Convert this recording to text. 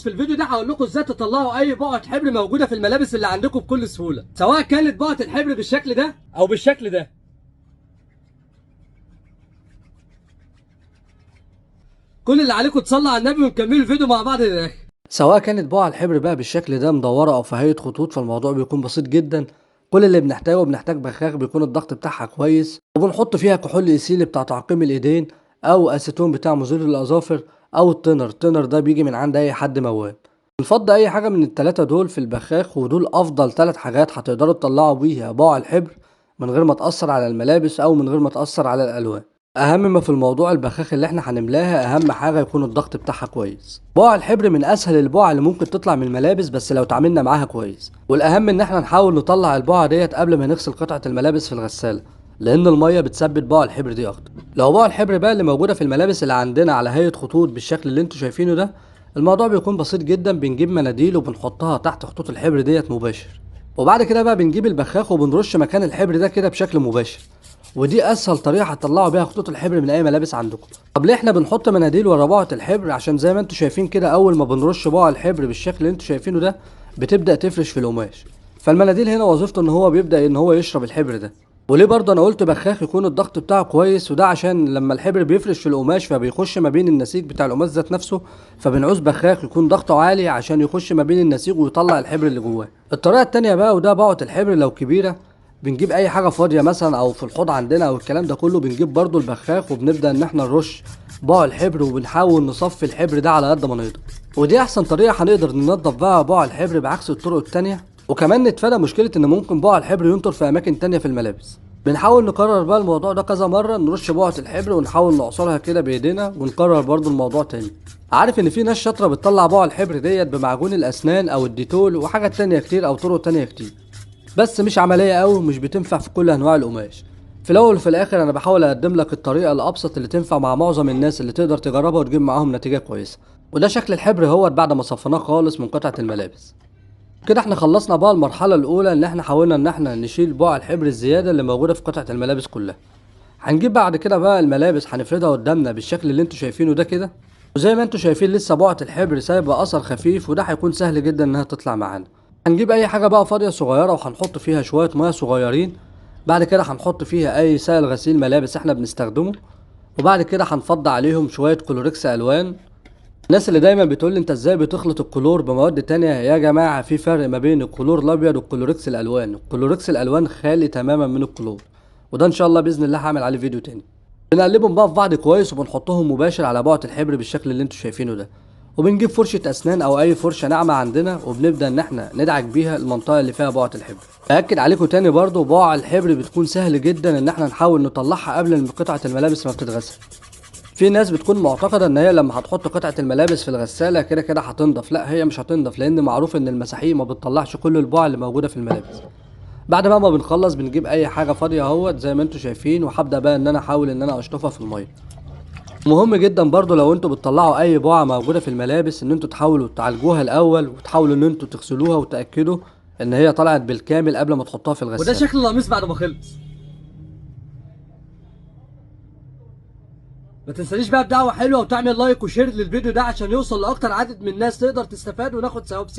الملابس. في الفيديو ده هقول لكم ازاي تطلعوا اي بقعة حبر موجودة في الملابس اللي عندكم بكل سهولة، سواء كانت بقعة الحبر بالشكل ده او بالشكل ده. كل اللي عليكم تصلوا على النبي ونكملوا الفيديو مع بعض للاخر. سواء كانت بقعة الحبر بقى بالشكل ده مدورة او في هيئة خطوط، فالموضوع بيكون بسيط جدا. كل اللي بنحتاجه، بنحتاج بخاخ بيكون الضغط بتاعها كويس، وبنحط فيها كحول ايثيلي بتاع تعقيم الايدين، او اسيتون بتاع مزيل الاظافر، او التنر. التنر ده بيجي من عند اي حد موال. بنفضي اي حاجة من التلاتة دول في البخاخ، ودول افضل 3 حاجات هتقدروا تطلعوا بيها بقع الحبر من غير ما تاثر على الملابس او من غير ما تاثر على الالوان. اهم ما في الموضوع البخاخ اللي احنا هنملاها، اهم حاجة يكون الضغط بتاعها كويس. بقع الحبر من اسهل البقع اللي ممكن تطلع من الملابس، بس لو تعاملنا معاها كويس. والاهم ان احنا نحاول نطلع البقعة ديت قبل ما نغسل قطعه الملابس في الغسالة، لان المية بتثبت بقع الحبر دي اكتر. لو بقع الحبر بقى اللي موجودة في الملابس اللي عندنا على هيئة خطوط بالشكل اللي انتوا شايفينه ده، الموضوع بيكون بسيط جدا. بنجيب مناديل وبنحطها تحت خطوط الحبر ديت مباشر، وبعد كده بقى بنجيب البخاخ وبنرش مكان الحبر ده كده بشكل مباشر. ودي اسهل طريقه هتطلعوا بيها خطوط الحبر من اي ملابس عندكم. طب ليه احنا بنحط مناديل ورا بقعة الحبر؟ عشان زي ما انتوا شايفين كده، اول ما بنرش بقع الحبر بالشكل اللي انتوا شايفينه ده بتبدا تفرش في القماش. فالمناديل هنا وظيفته ان هو بيبدا ان هو يشرب الحبر ده. وليه برضه انا قلت بخاخ يكون الضغط بتاعه كويس؟ وده عشان لما الحبر بيفرش في القماش فبيخش ما بين النسيج بتاع القماش ذات نفسه، فبنعوز بخاخ يكون ضغطه عالي عشان يخش ما بين النسيج ويطلع الحبر اللي جواه. الطريقة التانية بقى، وده بقعة الحبر لو كبيرة، بنجيب اي حاجة فاضية مثلا او في الحوض عندنا او الكلام ده كله، بنجيب برضو البخاخ وبنبدا ان احنا نرش بقع الحبر، وبنحاول نصفي الحبر ده على قد ما نقدر. ودي احسن طريقه هنقدر ننضف بقى بقع الحبر بعكس الطرق التانية، وكمان نتفادى مشكلة ان ممكن بقع الحبر ينطر في اماكن تانية في الملابس. بنحاول نكرر بقى الموضوع ده كذا مرة، نرش بقعة الحبر ونحاول نعصرها كده بايدينا ونكرر برضو الموضوع تاني. عارف ان في ناس شاطرة بتطلع بقع الحبر ديت بمعجون الاسنان او الديتول وحاجات تانية كتير او طرق تانية كتير، بس مش عملية قوي ومش بتنفع في كل انواع القماش. في الاول وفي الاخر انا بحاول اقدم لك الطريقة الابسط اللي تنفع مع معظم الناس، اللي تقدر تجربها وتجيب معاهم نتيجة كويسة. وده شكل الحبر هو بعد ما صفيناه خالص من قطعه الملابس. كده احنا خلصنا بقى المرحلة الاولى، ان احنا حاولنا ان احنا نشيل بقع الحبر الزيادة اللي موجودة في قطعه الملابس كلها. هنجيب بعد كده بقى الملابس هنفردها قدامنا بالشكل اللي انتوا شايفينه ده كده. وزي ما انتوا شايفين لسه بقعة الحبر سايبه اثر خفيف، وده هيكون سهل جدا انها تطلع معانا. هنجيب اي حاجة بقى فاضية صغيرة وهنحط فيها شوية مية صغيرين، بعد كده هنحط فيها اي سائل غسيل ملابس احنا بنستخدمه، وبعد كده هنفض عليهم شوية كلوركس الوان. الناس اللي دايما بتقول لي انت ازاي بتخلط الكلور بمواد تانية، يا جماعة في فرق ما بين الكلور الابيض والكلوركس الالوان. الكلوركس الالوان خالي تماما من الكلور، وده ان شاء الله باذن الله هعمل عليه فيديو تاني. بنقلبهم بقى في بعض كويس وبنحطهم مباشر على بقعة الحبر بالشكل اللي انتوا شايفينه ده. وبنجيب فرشة أسنان أو أي فرشة ناعمة عندنا وبنبدأ إن إحنا ندعك بيها المنطقة اللي فيها بقعة الحبر. بأكد عليكم تاني برضو بقع الحبر بتكون سهل جدا إن إحنا نحاول نطلعها قبل قطعة الملابس ما بتتغسل. في ناس بتكون معتقدة إن هي لما هتحط قطعة الملابس في الغسالة كده كده هتنضف، لا هي مش هتنضف، لأن معروف إن المساحيق ما بتطلعش كل البقع اللي موجودة في الملابس. بعد بقى ما بنخلص بنجيب أي حاجة فاضية أهوت زي ما انتوا شايفين، وهبدأ بقى إن أنا أحاول إن أنا أشطفها في المية. مهم جدا برضو لو انتوا بتطلعوا اي بقعة موجودة في الملابس ان انتوا تحاولوا تعالجوها الاول، وتحاولوا ان انتوا تغسلوها وتأكدوا ان هي طلعت بالكامل قبل ما تحطوها في الغسالة. وده شكل القميص بعد ما خلص. ما تنسانيش بقى بدعوة حلوة وتعمل like و share للفيديو ده عشان يوصل لاكتر عدد من الناس تقدر تستفاد وناخد ثواب سوا.